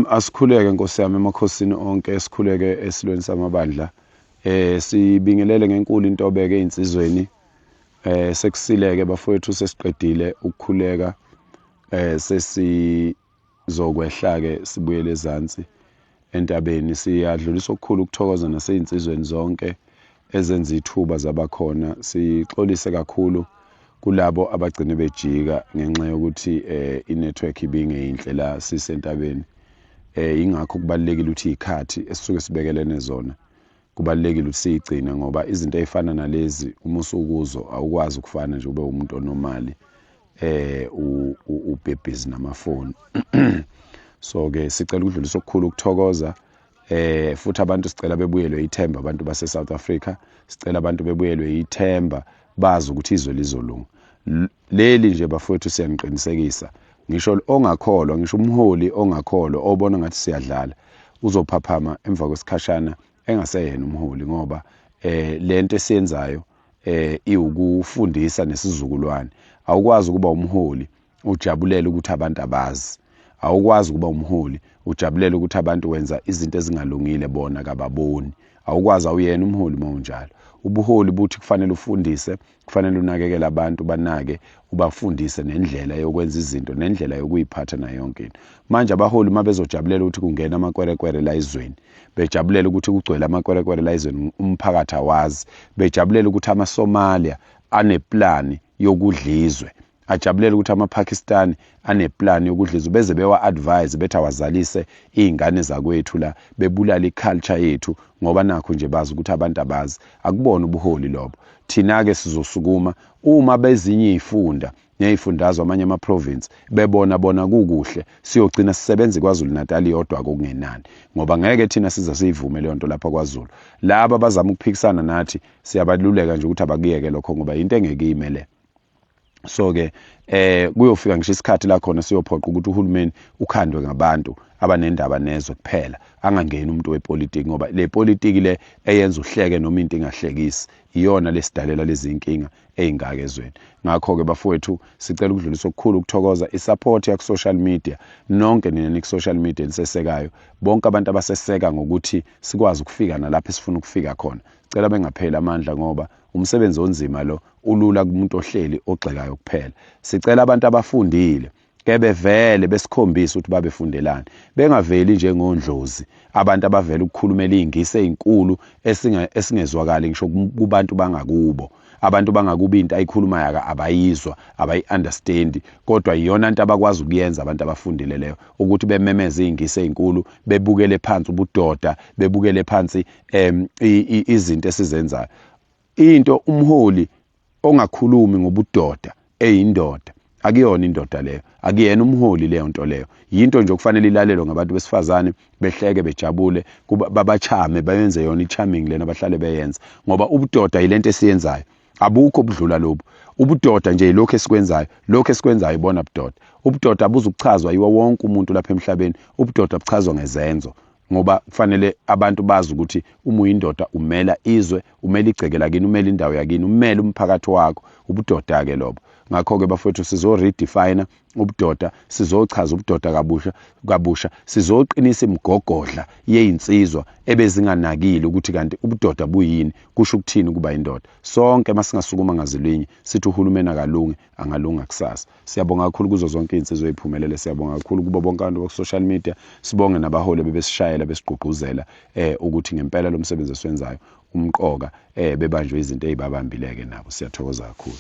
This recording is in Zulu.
Asikhuleke Nkosi yami emakhosini onke, sikhuleke esilweni samabandla. Sibingelele ngenkulu intobeko ezinsizweni. Sekusileke bafowethu, sesiqedile ukukhuleka. Sesizokwehla ke sibuyele ezansi entabeni. Siyadlulisa okukhulu ukuthokoza nasezinsizweni zonke ezenza ithuba zabakhona. Sixolise kakhulu kulabo abagcine bejika ngenxa yokuthi i-network ibingeyinhle la sisentabeni. Ingakho kubalulekile ukuthi izikhathi esisuke sibekelene zona kubalulekile ukuthi siyigcine, ngoba izinto ezifana nalezi uma usukuzo awukwazi ukufana nje ube umuntu onomali ube busy namafoni. So ke sicela ukudlulisa okukhulu ukuthokoza, futhi abantu sicela bebuyelwe ithemba, abantu base South Africa sicela abantu bebuyelwe ithemba, bazi ukuthi izwe lizolunga. Leli nje bafowethu siyaniqinisekisa, ngisho ongakholwa, ngisho umholi ongakholwa obona ngathi siyadlala uzophaphama emva kwesikhashana engaseyena umholi, ngoba lento esiyenzayo iwukufundisa nesizukulwane. Awukwazi ukuba umholi ujabulela ukuthi abantu abazi, awukwazi ukuba umholi ujabulela ukuthi abantu wenza izinto ezingalungile bona kababoni. Awukwazi, awuyena umholi mawunjalo. Ubuholi buthi kufanele ufundise, kufanele unakekele abantu, banake, ubafundise nendlela yokwenza izinto nendlela yokuyiphatha nayo yonke into. Manje abaholi uma bezojabulela ukuthi kungena amakwerekwere la ezweni, bejabulela ukuthi kugcwele amakwerekwere la ezweni, umphakathi awazi, bejabulela ukuthi amaSomalia aneplani yokudlizwe, ajabulela ukuthi amaPakistani aneplani yokudlizwe, beze bewa-advise bethi awazalise iy'ngane zakwethu la, bebulale i-culture yethu, ngoba nakho nje bazi ukuthi abantu abazi. Akubona ubuholi lobo. Thina-ke sizosukuma uma bezinye iy'funda ney'fundazwe, amanye ama-province bebona bona kukuhle, siyogcina sisebenza KwaZulu Natal yodwa kokungenani, ngoba ngeke thina size siyivume leyo nto lapha KwaZulu. Laba abazama ukuphikisana nathi siyabaluleka nje ukuthi abakuyeke lokho, ngoba into engeke ime le. So ke kuyofika ngisho isikhathi la khona siyophoqa ukuthi uhulumeni ukhandwe ngabantu abanendaba nezwe kuphela, angangeni umuntu wepolitiki, ngoba le politiki le eyenza uhleke noma into ingahlekisi iyona lesidalela lezi inkinga eyingaka ezweni. Ngakho ke bafowethu sicela ukudlulisa okukhulu ukuthokoza, i-support ya ku social media, nonke nina ni ku social media nisesekayo, bonke abantu abaseseka ngokuthi sikwazi ukufika nalapho esifuna ukufika khona. Sicela bengapheli amandla, ngoba umsebenzi onzima lo ulula kumuntu ohleli ogxekayo kuphela. Sicela abantu abafundile ke bevele besikhombisa ukuthi babefundelani, bengaveli njengondlozi, abantu abavela ukukhulumela izingisi ezinkulu esingezwakali ngisho kubantu bangakubo. Abantu bangakubo into ayikhulumayo abayizwa, abayi-understand, kodwa iyona into abakwazi ukuyenza abantu abafundile leyo, ukuthi bememeze izingisi ezinkulu, bebukele phansi ubudoda, bebukele phansi izinto esizenzayo. Into umholi ongakhulumi ngobudoda eyindoda, akuyona indoda leyo, akuyena umholi leyo nto leyo. Yinto nje okufanele ilalelwe ngabantu besifazane, behleke bejabule, babachame, bayenze yona i-charming lena abahlale beyenza, ngoba ubudoda yilento esiyenzayo, abukho obudlula lobu. Ubudoda nje yilokhu esikwenzayo, lokhu esikwenzayo ibona budoda. Ubudoda abuzukuchazwa yiwo wonke umuntu lapha emhlabeni, ubudoda buchazwa ngezenzo, ngoba kufanele abantu bazi ukuthi uma uyindoda umela izwe, umela igceke lakini, umela indawo yakini, umela umphakathi wakho. Ubudoda ke lobo. Ngakho ke bafowethu sizo redefine ubudoda, sizochaza ubudoda kabusha, sizoqinisa imigogodla yezinsizwa ebezinganakile ukuthi kanti ubudoda buyini, kusho ukuthini ukuba indoda. Sonke masingasukuma ngazilinye sithi uhulumeni akalunge, angalunga kusasa. Siyabonga kakhulu kuzo zonke izinsizwa eziphumelele, siyabonga kakhulu kubo bonke abantu ku social media, sibonge nabaholi bebesishayela besigqugquzela ukuthi ngempela lo msebenzi esiwenzayo umqoka, bebanjwe izinto ezibabambileke nabo. Siyathokoza kakhulu.